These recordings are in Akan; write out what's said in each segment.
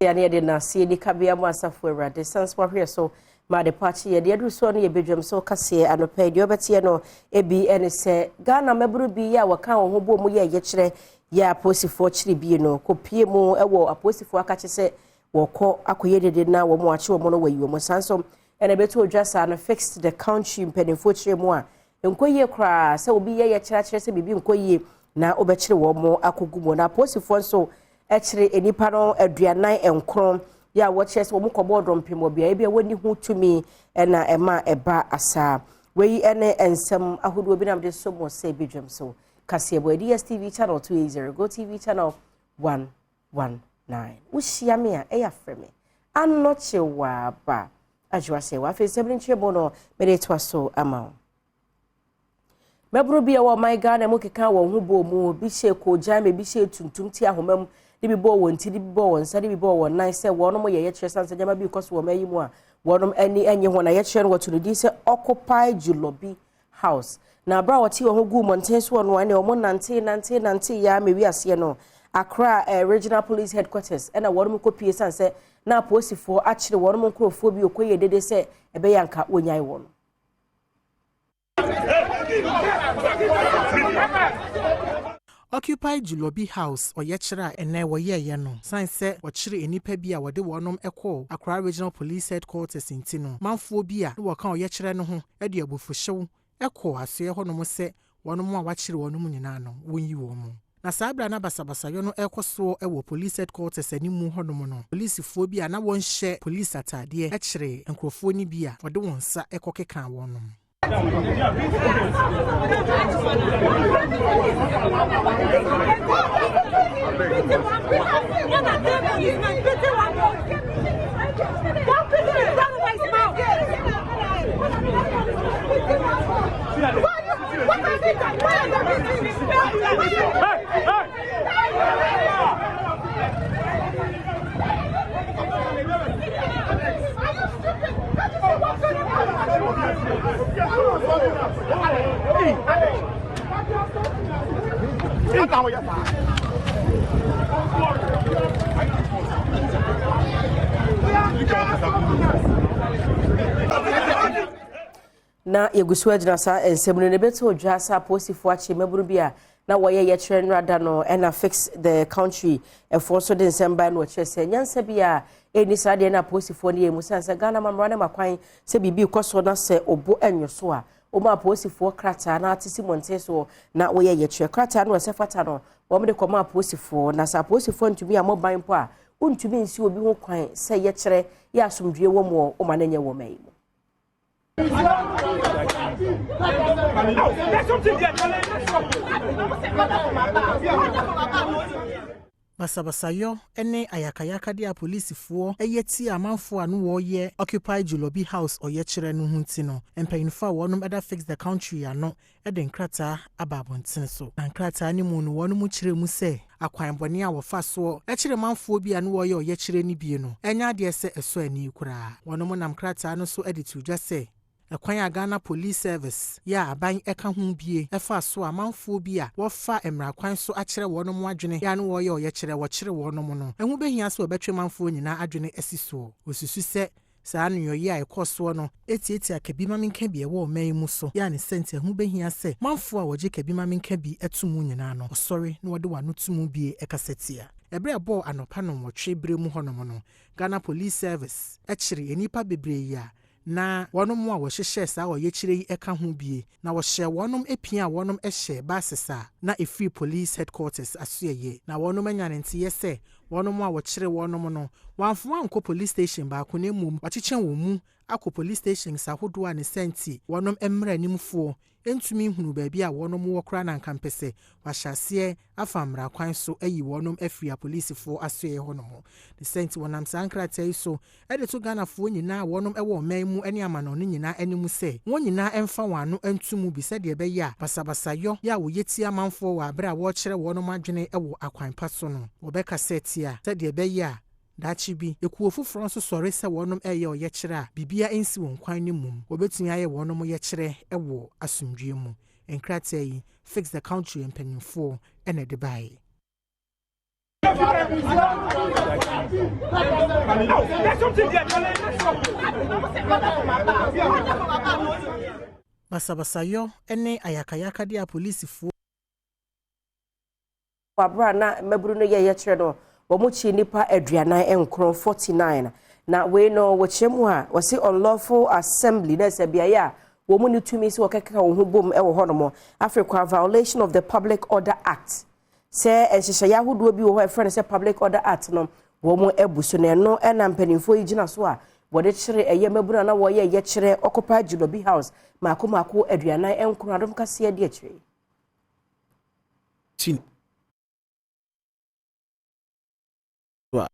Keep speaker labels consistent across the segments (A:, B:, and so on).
A: Yɛne yɛde nnaseɛ ni kabea mu asafo Awurade sane so ahweɛ so ma adepa akye yɛde aduru soɔ no yɛ badwam so kaseɛ anɔpa yi deɛ ɔbɛteɛ no ebi ɛne sɛ Ghana mmabunu bi yɛ a wɔka wɔn ho bɔ mu yɛ yɛkyerɛ yɛ apolisifoɔ kyere bie no kɔpie mu ɛwɔ apolisifoɔ akakye sɛ wɔkɔ akɔyɛ dede na wɔn akye wɔn no wɔyi wɔn san so ɛna ɛbɛto odwa saa no Fix the Country mpanimfoɔ kyerɛ mu a nkɔ yie koraa sɛ obi yɛ yɛkyerɛkyerɛ sɛ biribi nkɔ yie na wobɛkyere wɔn akɔgu mu. Na apolisifoɔ nso kyere nnipa no 49 yɛ a wɔkyerɛ sɛ wɔn kɔbɔɔ dɔmpem wɔ beaeɛ bi a wɔnni ho tumi na ɛma ɛba asaa. Wei ne nsɛm ahodoɔ bi na mede so mo sɛ badwam so kaseɛbɔ DSTV channel 280, Go TV channel 119. Wohyia me a ɛyɛ afrɛ me anɔkye waaba adwoa sɛ wafei nsɛm no nkyerɛmu no mede toa so ama wo. Mmabunu bi a ɛwɔ ɔman Ghana mu keka wɔn ho bɔɔ mu, bi hyɛ koogyan ma ebi hyɛ tuntum ti ahoma mu, de bi bɔɔ wɔn ti, de bi bɔɔ wɔn nsa, de bi bɔɔ wɔn nan sɛ wɔnom yɛ yɛkyerɛ sane sɛ nneɛma bi rekɔ so wɔ ɔman yi mu a wɔnom ani nnye ho. Na yɛkyerɛ no wɔto no din sɛ Occupy Julobi House. Na berɛ a wɔte wɔn ho guu mmɔnten soɔ no, ɛne wɔn nante nante nante yɛ ama wiaseɛ no Accra eh, Regional Police Headquarters ɛna wɔnom kɔpie sane sɛ na apolisifoɔ akyere wɔnom nkurɔfoɔ bi ɔkɔyɛ dede sɛ ɛbɛyɛ anka wɔnyae wɔn.
B: Occupy Julobi House ɔyɛkyerɛ a ɛnnɛ wɔyɛeɛ no, sane sɛ wɔkyere nnipa bi a wɔde wɔnom kɔɔ Accra Regional Police Headquarters nti no, manfoɔ bi a na wɔka ɔyɛkyerɛ no ho de abufuhyew kɔɔ asoɛeɛ hɔnom sɛ wɔnom a wɔakyere wɔnom nyinaa no wɔnyi wɔn. Na saa berɛ a na basabasayɔ no rekɔ soɔ wɔ Police Headquarters animu hɔnom no, polisifoɔ bi a na wɔnhyɛ polisi ataadeɛ kyeree nkorɔfoɔ no bi a wɔde wɔn nsa kɔkekaa wɔnom.
A: Na yɛgu so agyina saa nsɛm no na ɛbɛtɔ dwa sɛ apolisifoɔ akye mmabunu bi a na wɔyɛ yɛkyerɛ nnora da no ɛna Fix the Country ɛfoɔ nso de nsɛm bae no wɔkyerɛ sɛ nyansa bi a ɛnni saa deɛ na apolisifoɔ no yɛ mu sane sɛ Ghana ma mmara no ma kwan sɛ biribi kɔ so na sɛ ɔbo ɛnwo so a wɔma apolisifoɔ krataa na ate si mmɔnten soɔ na wɔyɛ yɛkyerɛ krataa no ɛsɛ fata no wɔn de kɔma apolisifoɔ na sɛ apolisifoɔ ntumi ammɔ ban mpo a wontumi nsi obi ho kwan sɛ yɛkyerɛ yɛ asomdwie wɔ mu ɔma no nyɛ wɔ ma yi mu.
B: Basabasayɔ ne ayakayakadeɛ a polisifoɔ yɛ tia amanfoɔ a no wɔreyɛ Occupy Julobi House ɔyɛkyerɛ no ho nti no, mpanyinfoɔ a wɔnom da Fix the Country ano de nkrataa aba abɔntene so. Na nkrataa no mu no wɔnom kyerɛ mu sɛ akwan bɔne a wɔfa soɔ kyere manfoɔ bi a no wɔreyɛ ɔyɛkyerɛ no bie no nyɛ adeɛ sɛ ɛsɔ ani koraa. Wɔnom nam krataa no so de too dwa sɛ ɛkwan a Ghana Police Service yɛ a aban ka ho bie fa so a manfoɔ bi a wɔfa mmara kwan so akyerɛ wɔnom adwene yɛ a no wɔreyɛ ɔyɛkyerɛ wɔkyere wɔnom no ɛho bɛhia sɛ wɔbɛtwe manfoɔ nyinaa adwene asi soɔ. Wɔsusu sɛ Saa nneyɔeɛ a ɛkɔɔ soɔ no tiatia kabimamenkabi a ɛwɔ ɔman yi mu so, yɛ a ne sɛ nti ɛho bɛhia sɛ manfoɔ a wɔgye kabimamenkabi to mu nyinaa no, wɔsɔre na wɔde wɔn ano to mu bie kasa tia. Ɛberɛ a ɛbɔɔ anɔpa nnɔnwɔtwe berɛ mu hɔnom no, Ghana Police Service kyeree nnipa bebree a na wɔnom a wɔhyehyɛɛ saa ɔyɛkyerɛ yi ka ho bie, na wɔhyɛɛ wɔnom pia a wɔnom hyɛ buses a na ɛfiri Police Headquarters asoɛeɛ. Na wɔnom anya ne nteɛ sɛ wɔnom a wɔkyere wɔnom no, wɔamfa wɔn ankɔ Police Station baako na mmom wɔakyekyɛ wɔn mu akɔ Police Stations ahodoɔ a ne saa nti wɔnom mmaranimfoɔ ntumi nhunuu baabi a wɔnom wɔ koraa na anka mpɛsɛ wɔahyɛ aseɛ afa mmara kwan so ayi wɔnom afiri apolisifoɔ asoɛeɛ hɔ nom. Ne saa nti wɔnam saa nkrataa yi so de to Ghanafoɔ nyinaa a wɔnom wɔ ɔman mu ne amanɔne nyinaa anim sɛ wɔn nyinaa mfa wɔn ano nto mu bi sɛdeɛ ɛbɛyɛ a basabasayɔ yɛ a wɔyɛ tia amanfoɔ wɔ aberɛ a wɔrekyerɛ wɔnom adwene wɔ akwan pa so no wɔbɛkasa atia sɛdeɛ ɛbɛyɛ a daakye bi ekuo foforɔ nso sɔre sɛ wɔnom reyɛ ɔyɛkyerɛ a biribiara nsi wɔn kwan no mmom wɔbɛtumi ayɛ wɔnom yɛkyerɛ wɔ asomdwoeɛ mu. Nkrataa yi Fix the Country mpanyinfoɔ na ɛde baeɛ. Basabasayɔ ne ayakayakadeɛ a apolisifoɔ.
A: Wɔ berɛ a na mmabunu no yɛ yɛkyerɛ no, wɔn kyi nnipa 49, 49. Na wei no wɔkyerɛ mu a wɔsi unlawful assembly, na ɛsɛ beaeɛ a wɔn ne tumi sɛ wɔkɛkɛ wɔn ho bom wɔ hɔnom. Africa violation of the Public Order Act, sɛ nhyehyɛeɛ ahodoɔ bi wɔ hɔ a ɛfrɛ no sɛ Public Order Act no, wɔn abu so, na ɛno ɛna mpanimfoɔ yi gyina so a wɔde kyerɛ ɛyɛ mmabunu a na wɔyɛ yɛkyerɛ Occupy Jubilee House mako mako 49. Adom kaseɛ di akyire.
C: A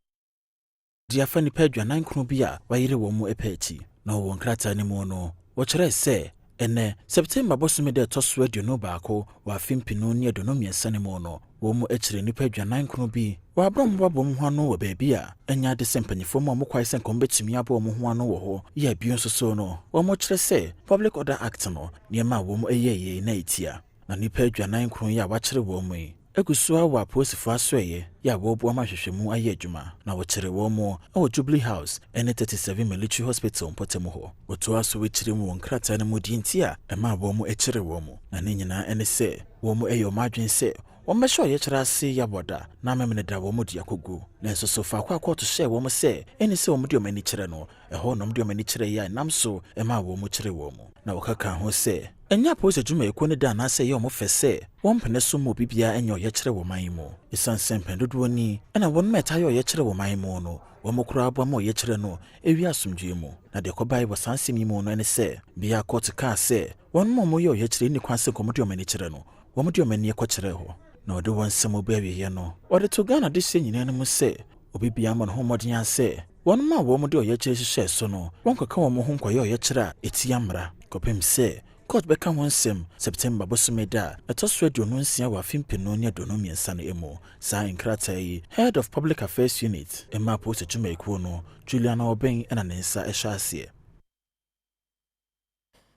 C: de afa nnipa 49 bi a wɔayere wɔn mu pɛ akyi. Na wɔ nkrataa no mu no, wɔkyerɛɛ sɛ ɛnɛ September bosome da ɛtɔ so 21 wɔ afe 2023 no mu no, wɔn mu akyerɛ nnipa 49 bi wɔ abere a wɔboaboa wɔn ho ano wɔ baabi a ɛnyɛ ade sɛ mpanyinfoɔ mu a wɔkwae sɛ nka wɔbɛtumi aboa wɔn ho ano wɔ hɔ yɛ. Bio nso so no, wɔn kyerɛ sɛ Public Order Act no, nneɛma a wɔn yɛ yɛ na ɛtia. Na nnipa 49 yi a wɔakyere wɔn mu yi agu so a wɔ apolisifoɔ asoɛeɛ yɛ a wɔreboa ma ahwehwɛmu ayɛ adwuma. Na wɔkyeree wɔn mu wɔ Jubilee House ne 37 Military Hospital mpɔtam hɔ. Wɔtoa so akyerɛ mu wɔ nkrataa no mu deɛ nti a ɛmaa wɔn kyeree wɔn mu, na ne nyinaa ne sɛ wɔn yɛ wɔn adwene sɛ wɔmmɛhyɛ ɔyɛkyerɛ ase yɛabɔ na amemene da wɔn de akɔgu. Nanso so faako a kɔɔto hyɛɛ wɔn sɛ ɛne sɛ wɔn de wɔn ani kyerɛ no, ɛhɔ na wɔde wɔn ani kyerɛ yɛ a ɛnam so ɛmaa wɔn kyeree wɔn mu. Na wɔkaka ho sɛ ɛnyɛ apolisi adwumayɛkuo no da anaasɛ ɛyɛ wɔn fɛ sɛ wɔmpene so ma obi biara nyɛ ɔyɛkyerɛ wɔ man yi mu, ɛsiane sɛ mpɛn dodoɔ ni ɛna wɔn ma ɛtaa yɛ ɔyɛkyerɛ wɔ man mu no, wɔn koraa aboa ma ɔyɛkyerɛ no ewi asomdwoe mu. Na deɛ kɔbae wɔ saa nsɛm yi mu no ne sɛ bea kɔɔto kaa sɛ wɔn ma wɔyɛ ɔyɛkyerɛ nni kwan sɛ nkɔmɔde wɔn ani kyerɛ no, wɔn de wɔn ani kɔkyerɛ hɔ. Na ɔde wɔn nsɛm bɔ awieeɛ no, wɔde to Ghana de hyɛ nyinaa no mu sɛ obi biara ma ne ho mmɔden sɛ wɔn ma wɔn de ɔyɛkyerɛ hyehyɛ so no, wɔnkɔka wɔn ho nkɔyɛ ɔyɛkyerɛ a ɛtia mmara kɔpem sɛ court bɛka ho nsɛm September bosome da a ɛtɔ so 26 wɔ afe 2023 no mu. Saa nkrataa yi, Head of Public Affairs Unit ɛma apolisi adwumayɛkuo no, Juliana Ɔbɛn, ɛna ne nsa ɛhyɛ aseɛ.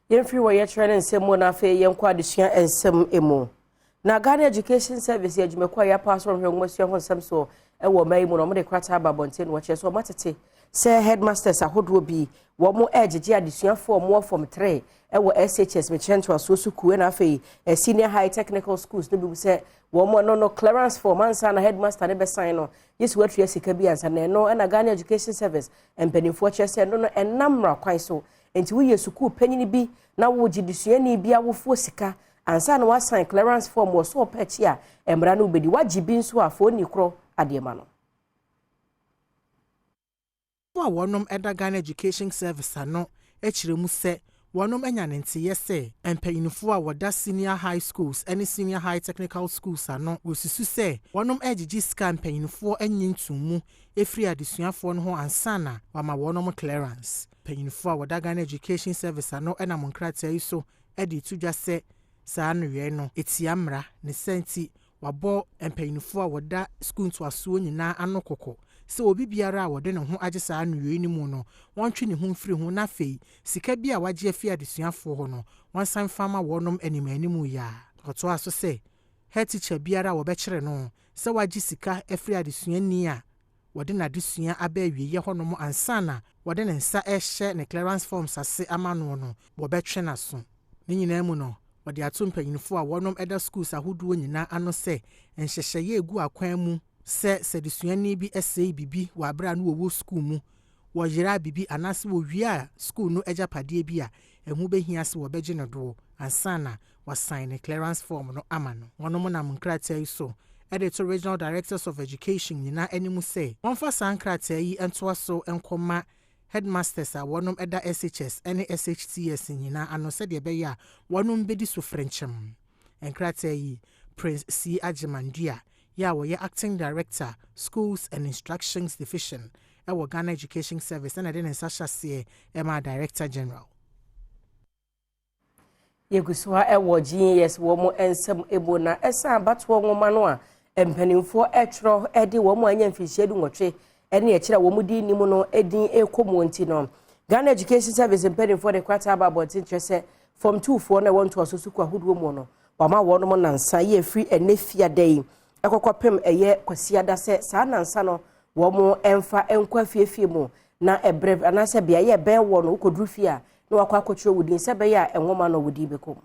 A: Yɛmfiri wɔ yɛkyerɛ ne nsɛm mu na afei yɛnkɔ adesua nsɛm mu. Na Ghana Education Service yɛ adwumakuo a yɛapa so hwɛ nwomasua ho nsɛm so ɛwɔ ɔman yi mu, na wɔde krataa aba abɔnten no, wɔkyerɛ sɛ wɔatete sɛ headmasters ahodoɔ bi wɔn ɛregyegye adesuafoɔ a wɔwɔ form 3 ɛwɔ SHS, mekyerɛ ntoasoɔ sukuu, ɛna afei senior high technical schools no bi sɛ wɔn no clearance form ansa na headmaster ne bɛsan no, yɛsi watua sika bi ansa. Na ɛno ɛna Ghana Education Service mpanimfoɔ kyerɛ sɛ ɛno no ɛnam mmara kwan so. Nti woyɛ sukuu panyin bi na wogye desuani bi awofoɔ sika ansa na wasan clearance form wɔ so ɔpɛ akyi a, mmara no wobɛdi wagye bi nso a fo ni korɔ adeɛ ma no.
B: A wɔnom ɛda Ghana Education Service ano akyerɛ mu sɛ wɔnom anya ne nteyɛ sɛ mpanyinfoɔ a wɔda senior high schools ne senior high technical schools ano wɔsusu sɛ wɔnom agyegye sika mpanyinfoɔ anyi ntomu efiri adesuafoɔ no ho ansa na wama wɔnom clearance. Mpanyinfoɔ a wɔda Ghana Education Service ano ɛnam nkrataa yi so ɛde to dwa sɛ saa nneyɛe no etia mmara ne sɛ nti wabɔ mpanyinfoɔ a wɔda sukuu ntoasoɔ nyinaa ano kɔkɔ sɛ obi biara a wɔde ne ho agye saa nneyɛe no mu no, wɔntwe ne ho mfiri ho, na afei sika bi a wagye afi adesuafoɔ hɔ no, wɔnsan fa ma wɔnom anim anim yia. Ɔtoa so sɛ head teacher biara a wɔbɛkyerɛ no sɛ wagye sika afiri adesuani a wɔde n'adesua aba awieeɛ hɔnom ansa na wɔde ne nsa ɛhyɛ ne clearance forms ase ama no no, wɔbɛtwe n'aso. Ne nyinaa mu no, wɔde ato mpanyinfoɔ a wɔnom ɛda schools ahodoɔ nyinaa ano sɛ nhyehyɛeɛ egu akwan mu sɛ sɛdesuani bi ɛsɛe bibi wɔ abere a no wɔwɔ school mu, wɔyera bibi anaasɛ wɔwie a school no agyapadeɛ bi a ɛho bɛhia sɛ wɔbɛgye no doɔ ansa na wɔasan ne clearance form no ama no. Wɔnom nam nkrataa yi so ɛde to regional directors of education nyinaa anim sɛ wɔmfa saa nkrataa yi ntoa so nkɔma headmasters a wɔnom ɛda SHS ne SHTS nyinaa ano sɛdeɛ ɛbɛyɛ a wɔnom bɛdi so frɛnkyɛm. Nkrataa yi, Prince C Agyemandua yɛ a wɔyɛ Acting Director, Schools and Instructions Division ɛwɔ Ghana Education Service, ɛna ɛde ne nsa hyɛ aseɛ ɛma Director General.
A: Yɛgu so a ɛwɔ GES wɔ mo nsɛm emu, na ɛsan abatoɔ nwoma no a mpanimfoɔ ɛtwerɛ ɛde wɔn a anya mfirihyia 18 ɛne akyerɛ a wɔn di nim no din ɛkɔ mu nti no, Ghana Education Service mpanimfoɔ de krataa aba abɔnten kyerɛ sɛ form 2 foɔ no a ɛwɔ ntoaso sukuu ahodoɔ mu no, wɔama wɔn nansa yi efiri ɛnɛ fiada yi ɛkɔkɔ pem ɛyɛ Kwasiada sɛ saa nansa no. Wɔn mfa nkɔ afiefie mu na ɛbrɛ anaasɛ beaeɛ ɛbɛn wɔ no, wokɔduru fie a na wakɔ akɔtwerɛ wo din sɛ ɛbɛyɛ a nwoma no wo din bɛkɔ mu.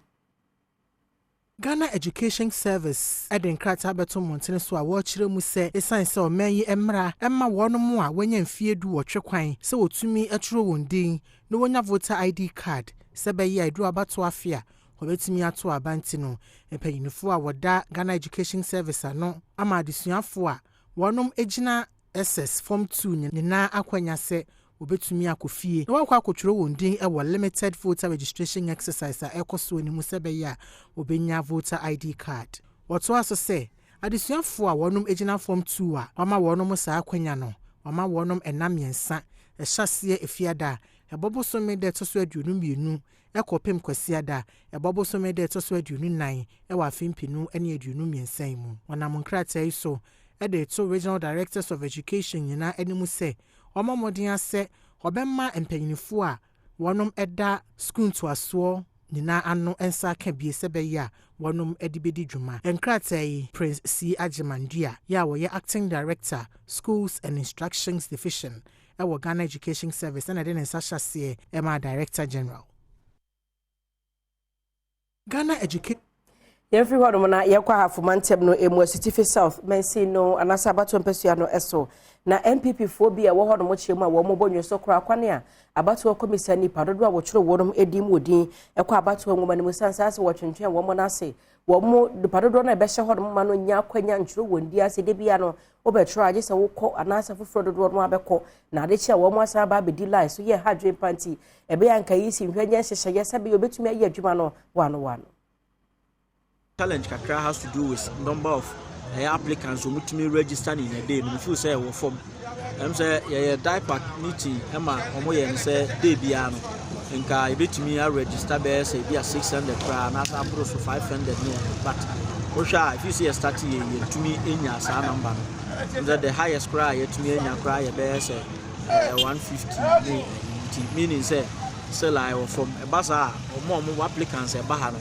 B: Ghana Education Service de nkrataa bɛto mmɔntene so a wɔrekyerɛ mu sɛ ɛsiane sɛ ɔman yi mmara ma wɔn a wɔanya mfeɛ 18 kwan sɛ wɔtumi twerɛ wɔn din na wɔnya voter ID card sɛ ɛbɛyɛ a ɛduru abato afe a wɔbɛtumi ato aba nti no, mpanyinfoɔ a wɔda Ghana Education Service ano ama adesuafoɔ a wɔnom gyina SS Form 2 nyinaa akwanya sɛ wɔbɛtumi akɔ fie na wɔakɔ akɔtwerɛ wɔn din wɔ limited voter registration exercise a ɛkɔ so anim sɛ ɛbɛyɛ a wɔbɛnya voter ID card. Wɔtoa so sɛ adesuafoɔ a wɔnom gyina Form 2 a wɔama wɔnom saa akwanya no, wɔama wɔnom ɛna 3, ɛhyɛ aseɛ Efiada a ɛbɔ bosome da ɛtɔ so 22 ɛkɔpem Kwasiada a ɛbɔ bosome da ɛtɔ so 24 ɛwɔ afe 2023 yi mu. Wɔnam nkrataa yi so ɛde to regional directors of education nyinaa anim sɛ wɔmmɔ mmɔden asɛ ɔbɛma mpanyinfoɔ a wɔnom ɛda sukuu ntoasoɔ nyinaa ano nsa aka bie sɛ bɛyɛ a wɔnom de bɛdi dwuma. Nkrataa yi, Prince C Agyemandua yɛ a wɔyɛ acting director, Schools and Instructions Division ɛwɔ Ghana Education Service, ɛna ɛde ne nsa hyɛ aseɛ ɛma Director General Ghana Education.
A: Yɛmfiri hɔnom na yɛkɔ Ahafoma ntɛm no emu, Asutifi South mansin no anaasɛ abatoɔ mpasua no so, na NPP foɔ bi a ɛwɔ hɔnom kyerɛ mu a wɔn bɔ nwi so koraa kwane a abatoɔ kɔmisa nipa dodoɔ a wɔtwerɛ wɔn din mu odin ɛkɔ abatoɔ nwoma no mu sansan sɛ wɔtwentwɛn wɔn n'ase wɔn mo nipa dodoɔ no a ɛbɛhyɛ hɔnom ma no nya akwanya ntwerɛ wɔn di ase. De bia no wobɛtwerɛ agye sɛ wokɔ anaasɛ foforɔ dodoɔ no abɛkɔ na ade kye a wɔn asan aba abɛdi line so yɛ ha adwene pa. Nti ɛbɛyɛ anka yi si nhwɛ nyɛ nhyehyɛeɛ sɛ bɛyɛ obɛtumi ayɛ adwuma no wano wano.
D: Challenge kakra has to do with number of applicants wɔn tumi register in a day no. Feel sɛ ɛwɔ fam. Sɛ yɛyɛ DIPAC meeting ɛma wɔn yɛ no sɛ day biara no nka yɛbɛtumi aregister bɛyɛ sɛ ebi a 600 koraa anaasɛ aboro so 500 ne, but wohwɛ a efi sɛ yɛ start yɛ, yɛntumi nya saa number no. Sɛ the highest koraa a yɛtumi anya koraa yɛ bɛyɛ sɛ 150 ne, nti meaning sɛ still a ɛwɔ fam. Ɛba saa a, wɔn a wɔn applicants ɛba ha no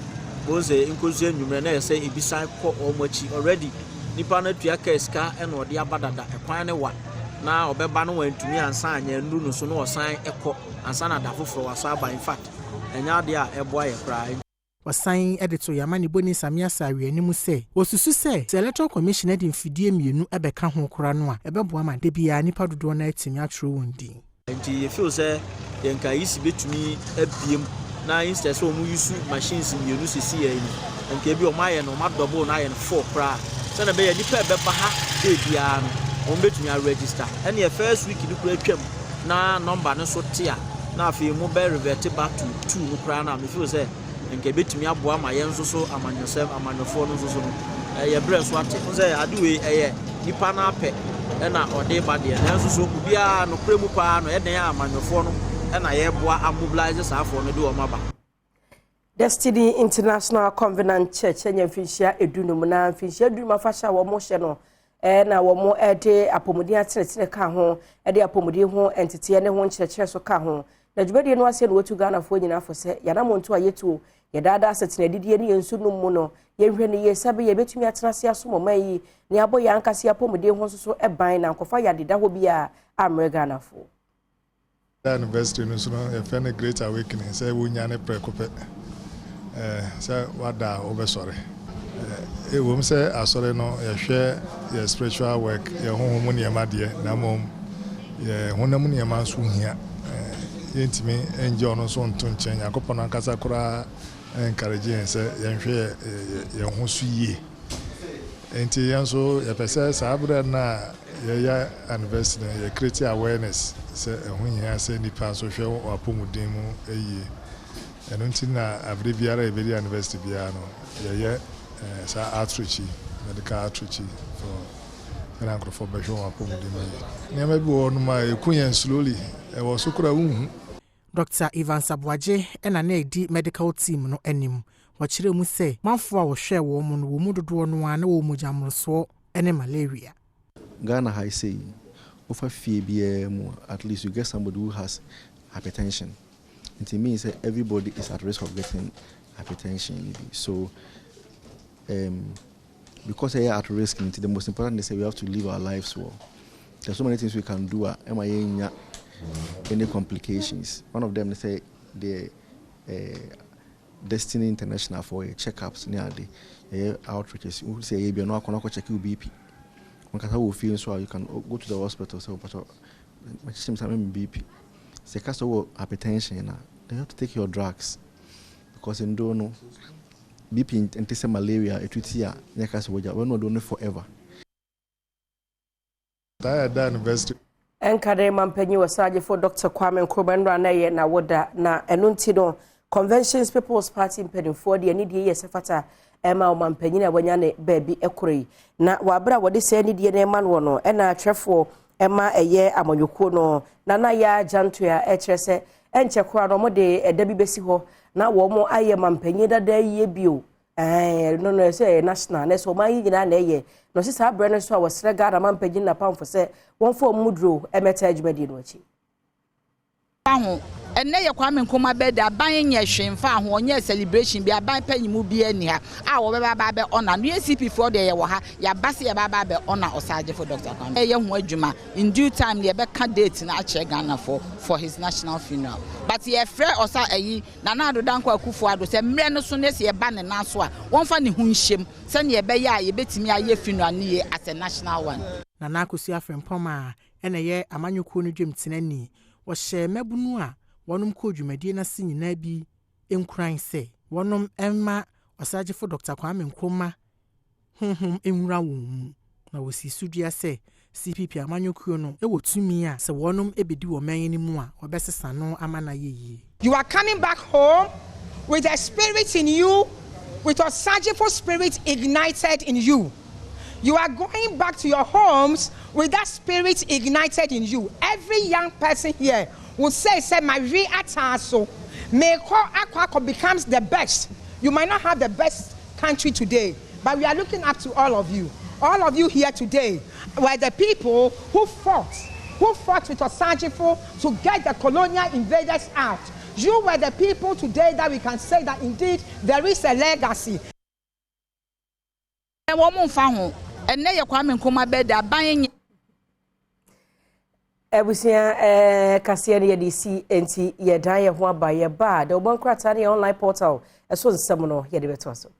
D: wɔn sɛ nkosi enwummerɛ na yɛ sɛ ebi san kɔ wɔn akyi. Already nipa no atua kaa sika ɛna ɔde aba dada, ɛkwan ne wa na ɔbɛba no wɔntumi ansa anya nduru no so na ɔsan ɛkɔ ansa na da foforɔ waso aba. In fact, ɛnyɛ adeɛ a ɛboa yɛ koraa.
B: Wɔsan de to yama ne boni Samia Sare anim sɛ wɔsusu sɛ Electoral Commission de mfidie 2 bɛka ho koraa no a, ɛbɛboa ma da biara nnipa dodoɔ no atumi atwerɛ wɔn din.
D: Nti yɛfeel sɛ yɛnka yi si bɛtumi abiem na instead sɛ wɔn use machines 2 sisi yɛn no, nka ebi wɔn ayɛ no, wɔn adouble na ayɛ no four koraa, sɛnɛ ɛbɛyɛ nipa ɛbɛba ha day biara no wɔn bɛtumi aregister. Ɛne first week no koraa atwam na number no so te a, na afei mo bɛ revert back to two no koraa na me feel sɛ nka ebɛtumi aboa ma yɛn nso so amanyɔsɛm amanyɔfoɔ no nso so no ɛyɛ brɛ so ate n sɛ ade wei ɛyɛ nipa no apɛ ɛna ɔde ba deɛ, nanso so obiara nokorɛ mu paa no ɛdan a amanyɔfoɔ no ɛna yɛboa amobilize saafoɔ no de wɔn aba.
A: Destiny International Covenant Church anya mfinhyia 15, na mfinhyia 15 afahyɛ a wɔn hyɛ no na wɔn de apɔmuden atenetene ka ho, de apɔmuden ho nteteɛ ne ho nkyerɛkyerɛ so ka ho. Na dwumadie no ase na wɔtu Ghanafoɔ nyinaa fo sɛ yɛanamonto a yɛtuo yɛdaadaa asetena adidie ne yɛn nsu nom mu no, yɛnhwɛ no yie sɛ bɛyɛ yɛbɛtumi atena ase asom ɔman yi na yɛabɔ yɛn ankasa apɔmuden ho nso so ban na nkɔfa yɛadeda hɔ bi a ammerɛ Ghanafoɔ.
E: Anniversary no so no, yɛfrɛ no Great Awakening, sɛ wonyane prɛko pɛ sɛ wada a wobɛsɔre. Ɛwom sɛ asɔre no yɛhwɛ yɛ spiritual work, yɛ honhom mu nneɛma deɛ, na mmom yɛ honam nneɛma nso hia. Yɛntumi ngye ɔno nso nto nkyɛn. Nyankopɔn ankasa koraa encourage yɛn sɛ yɛnhwɛ yɛn ho so yie, nti yɛn nso yɛpɛ sɛ saa berɛ no a yɛyɛ anniversary no, yɛ create awareness sɛ ɛho hia sɛ nipa nso hwɛ wɔ apɔmuden mu yie. Ɛno nti na abere biara yɛbɛdi anniversary biara no, yɛyɛ saa outreach yi, medical outreach yi for sɛnea nkurɔfoɔ bɛhwɛ wɔn apɔmuden mu yie. Nneɛma bi wɔ hɔnom a ɛku yɛn slowly, ɛwɔ so koraa wonhu.
B: Dr Evans Aboagye ɛna na ɛdi medical team no anim. Wɔkyerɛ mu sɛ manfoɔ a wɔhwɛ wɔn mu no, wɔn mu dodoɔ no ara na wɔn mogya mmorosoɔ ne malaria.
F: Ghana ha sei, wofa fie biara mu, at least you get somebody who has hypertension. It means that everybody is at risk of getting hypertension. So because they are at risk, the most important is that we have to live our lives well. There's so many things we can do a ɛma yɛnnya any complications. One of them is sɛ the Destiny International for yɛ checkups ne ade, yɛyɛ outreaches. Wohu sɛ ɛyɛ bi a, na wakɔ na wakɔ check wo BP. Wankasa wɔ fie nso a, you can go to the hospital sɛ wopatɔ makyekyere me sa me BP. Sɛ ɛka sɛ wowɔ hypertension a, then you have to take your drugs because nduro no BP nte sɛ malaria ɛtu ti a na ɛka sɛ wagya wobɛnom aduro no forever.
E: Taa yɛ da university.
A: Ɛnka mampanyin wɔ sagyefo Dr Kwame Nkrumah nnora na ɛyɛ n'awoda, na ɛno nti no Conventions People's Party mpanimfoɔ deɛ ne deɛ yɛ sɛ fata ɛma ɔmampanyin a wanya ne baabi ɛkoro yi. Na wabere a wɔde sɛ ne deɛ no ɛma no no, ɛna atwerɛfoɔ ɛma ɛyɛ amanyɔkuo no Nana Yaa Gyantoa ɛkyerɛ sɛ ɛnkyɛ koraa no wɔde ɛda bi bɛsi hɔ na wɔn ayɛ mampanyin dada yie bio. Ɛɛ no ɛsɛ ɛyɛ national na ɛsɛ ɔman yi nyinaa na ɛyɛ na ɔsi saa abirɛ no so a wɔsrɛ Ghana mampanyin napamfo sɛ wɔmfa wɔn mu duro ɛmɛta adwumadie no akyi.
G: Ho ɛnɛ yɛ Kwame Nkrumah bɛda, aban nyɛ hwee mfa ho, ɔnyɛ celebration bi. Aban panyimu bi ani ha a wɔbɛba aba abɛ ɔna no. Yɛ CPP foɔ deɛ, yɛwɔ ha, yɛaba sɛ yɛba aba abɛ ɔna Ɔsagyefo Dr Kwame. Ɛyɛ ho adwuma. In due time yɛbɛka date no akyerɛ Ghanafoɔ for his national funeral, but yɛfrɛ ɔsa ayi Nana Addo Dankwa Akufo Addo sɛ mmerɛ no so ne sɛ yɛba ne nan so a, wɔmfa ne ho nhyɛm sɛnea ɛbɛyɛ a yɛbɛtumi ayɛ funeral no yie as a national one.
B: Nana Akosua Frempɔm a ɛna ɛyɛ amanyɔkuo no dwam tenani, wɔhyɛ mmabunu a wɔnom kɔɔ dwumadie no ase nyinaa bi nkuran sɛ wɔnom mma Ɔsagyefo Dr Kwame Nkrumah honhom nwura wɔn mu, na wɔsi so dua sɛ CPP amanyɔkuo no wɔ tumi a sɛ wɔnom bɛdi wɔ man no mu a, wɔbɛsesa no ama no ayɛ yie.
H: You are coming back home with a spirit in you, with a Osagyefo spirit ignited in you. You are going back to your homes with that spirit ignited in you. Every young person here will say, "My so may call Aqua becomes the best." You might not have the best country today, but we are looking up to all of you. All of you here today were the people who fought with Osagyefo to get the colonial invaders out. You were the people today that we can say that indeed there is a legacy.
G: Wɔn mfa ho, ɛnɛ yɛ Kwame Nkrumah bɛda, aban nyɛ.
A: Abusua, kaseɛ no yɛde si nti yɛdan yɛn ho aba. Yɛba a, de wɔn nkrataa ne yɛn online portal ɛso nsɛm no yɛde bɛtoa so.